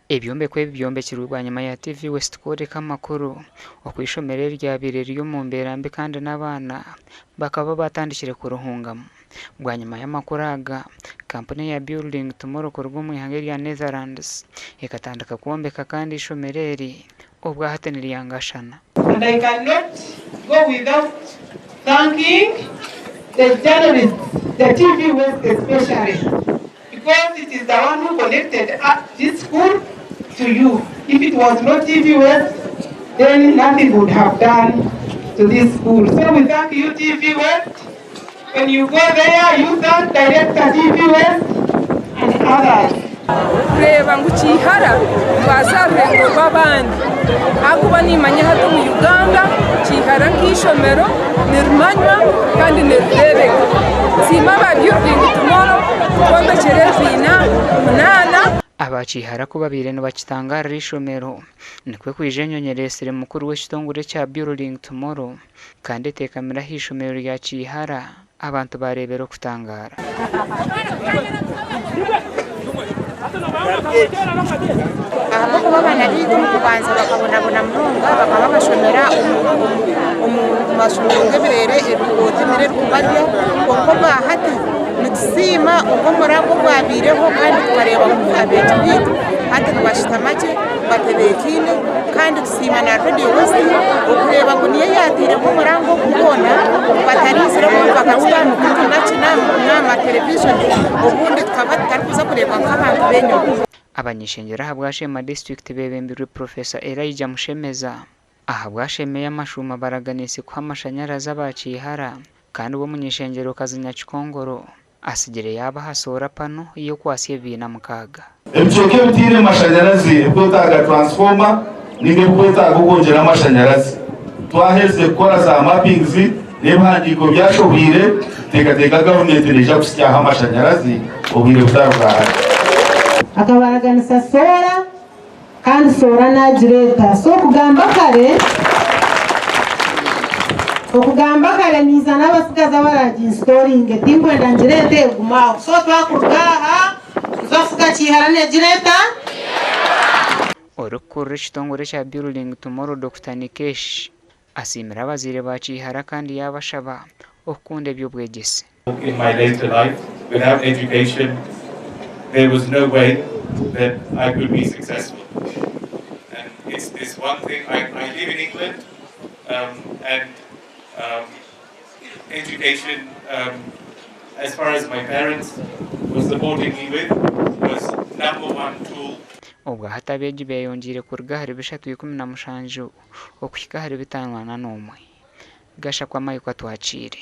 Ebyombeko ebi byombekirwe bwanyima ya TV West kworeka amakuru oku eishomero eri ryabaire riri omu mbeera mbi kandi n'abaana bakaba batandikire kurihungamu. Bwanyima y'amakuru aga, kampuni eya Building Tomorrow kuruga omu ihanga erya Netherlands ekatandika kwombeka kandi eishomero eri obwahati niryangashana. And I cannot go without thanking the journalists, the TV West especially, because it is the one who connected this school to you. If it was not TV West, then nothing would have done to this school. So we thank you, TV West. When you go there, you thank Director TV West and others. Kureeba ngu Kiihara rwaza aha rurengo rw'abandi ahakuba nimanya hati omu Uganda Kiihara nk'eishomero nirimanywa kandi nirireebeka. Nsiima aba Building Tomorrow kutwombekyera ebibiina munaana. Aba Kiihara ku babaire nibakitangaarira eishomero, nikwo kwija enyonyi ereetsire mukuru w'ekitongore ekya Building Tomorrow kandi eteekamire aha ishomero rya Kiihara abantu baareebera okutangaara. Ahabw'okuba abaana baitu omu kubanza bakabonabona munonga, bakaba bashomera omu mashomero g'ebireere ebikooti emere erikubarya kwonka obwa hati nitusiima ogu omurabwo ogwabaireho kandi tukareeba ngu abeegi baitu hati nibashutama gye batebeekaine kandi tusiima na Radio West okureeba ngu niyo yaataireho omuranga ogu gwona batariizire obundi bakatutandika tunakina n'aha television obundi tukaba tutarikuza kureebwa nk'abantu b'enyima. Abany'ishengyero ahabwa Sheema disiturikiti beebembirwe Professor Elijah Mushemeza. Ahabwa Sheema ey'amashuuma baraganiise kuha amashanyarazi aba Kiihara kandi we omuny'ishengyero-kazi Nyakikongoro atsigire yaabaha soora pano y'okwasya ebibiina mukaaga. Ebicweka ebitaine mashanyarazi ebikwetaaga transformer ninga ebikwetaaga okwongyera amashanyarazi twaherize kukora za mappings n'ebihandiiko byashohwire nteekateeka gavumenti neija kuhitsyaho amashanyarazi obwire butari bwa hare. Akabaraganisa soora kandi soora nagireeta. So okugamba kare okugamba kare ninza n'abatsigazi abaraginsitoringe tinkwenda ngireete egume aho. So twakuruga aha nza kufuga kiihara negireeta. Orikukurira ekitongore ekya Building Tomorrow Dokita Nikesh asiimire abazaire ba Kiihara kandi yaabashaba okukunda eby'obwegyese. In my later life, without education, there was no way that I could be successful. And it's this one thing, I, I live in England, um, and um, education, um, as far as my parents were supporting me with, was number one tool. Obwahati abeegi beyongyeire kuruga ahari 317 okuhika ahari 541. Gashakwa Mike Atwakiire.